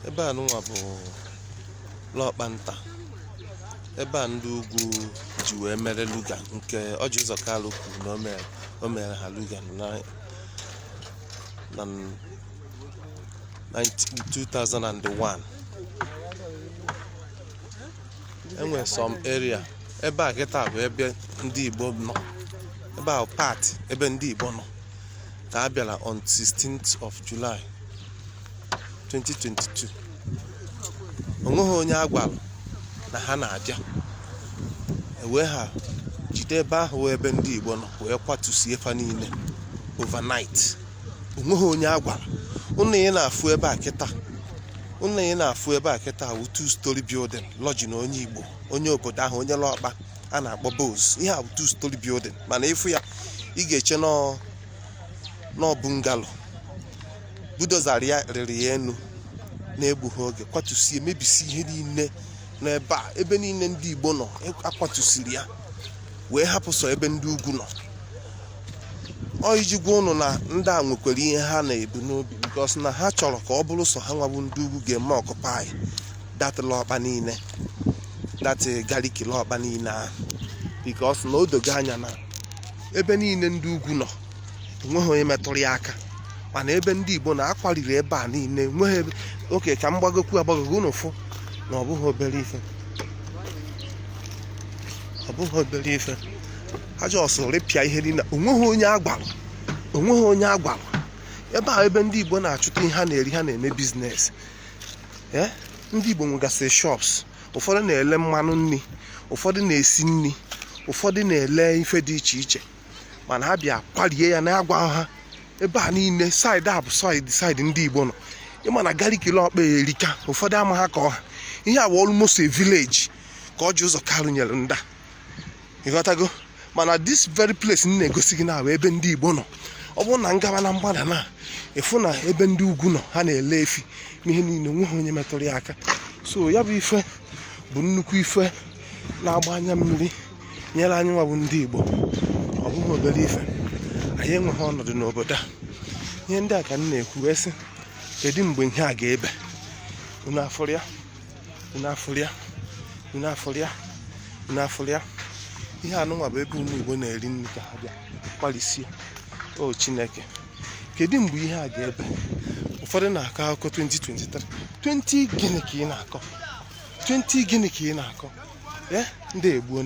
Ebe a nụnwa bụ Lọkpanta, ebe a ndị ugwu ji wee mere Luga nke Orji Uzor Kalu kwuru na o mere ha Luga na 2001. Enwere some area ebe a kịta bụ ebe ndị Igbo nọ, ebe a part ebe ndị Igbo nọ ka a bịara on 16th of July 2022. Onweghị onye a gwara na ha na-abịa, ewee ha jide ebe ahụ wee ebe ndị Igbo nọ wee kwatusie fa niile overnight. Onweghị onye a gwara. Ụnụ ị na-afụ ebe a kịta, ụnụ ị na-afụ ebe a kịta wụ two story building lodging na onye Igbo, onye obodo ahụ, onye Lọkpa a na-akpọ Bose. Ihe a bụ two story building, mana ịfụ ya ị ga-eche nọọ bungalow. Bulldozer ya rịrị ya enu na-egbughị oge, kwatusie, mebisi ihe niile n'ebe a. Ebe niile ndị Igbo nọ akwatusiri ya wee hapụ sọ ebe ndị ugwu nọ. Ọ iji gwa ụnụ na ndị a nwekwara ihe ha na-ebu n'obi, because na ha chọrọ ka ọ bụrụ sọ ha nwabụ ndị ugwu ga-eme occupy that Lọkpa niile, that Gariki Lọkpa niile ahụ, because na o dogo anya na ebe niile ndị ugwu nọ enweghị onye metụrụ ya aka, mana ebe ndị Igbo na-akwaliri ebe a niile enweghị ebe. Oke ka m gbagokwu agbagogo unu fụ na ọ bụghị obere ife, ọ bụghị obere ife. Ha just rịpịa ihe niile, onweghị onye agwara, onweghị onye agwara. Ebe a ebe ndị Igbo na-achụta ihe ha na-eri, ha na-eme business. Ee, ndị Igbo nwegasịrị shops, ụfọdụ na-ele mmanụ nri, ụfọdụ na-esi nri, ụfọdụ na-ele ife dị iche iche, mana ha bịa kwarie ya na-agwa ha. Ebe a niile side a bụ side ndị Igbo nọ. Ịma na Gariki Lọkpa erika, ụfọdụ ama ha ka ọha. Ihe a bụ almost a village ka Orji Uzor Kalu nyere ndị a, ịghọtago? Mana this very place m na-egosi gị na bụ ebe ndị Igbo nọ. Ọ bụrụ na ngaba na mgbada na ịfụ na ebe ndị ugwu nọ, ha na-ele efi n'ihe niile, onweghị onye metụrụ ya aka. So ya bụ ife bụ nnukwu ife na-agba anya mmiri nyere anyị nwa bụ ndị Igbo. Ọ bụghị obere ife, anyị enweghị ọnọdụ n'obodo a. Ihe ndị a ka m na-ekwu wee sị, kedu mgbe ihe a ga-ebe? Unu afụrụ ya, unu afụrụ ya, unu afụrụ ya, unu afụrụ ya. Ihe anụnwa bụ ebe ụmụ Igbo na-eri nri ka ha bịa kwalisie. O Chineke, kedu mgbe ihe a ga-ebe? Ụfọdụ na-akọ akụkọ 2023, 20 gịnị ka ị na-akọ? 20 gịnị ka ị na-akọ? Ee, ndị egbuo.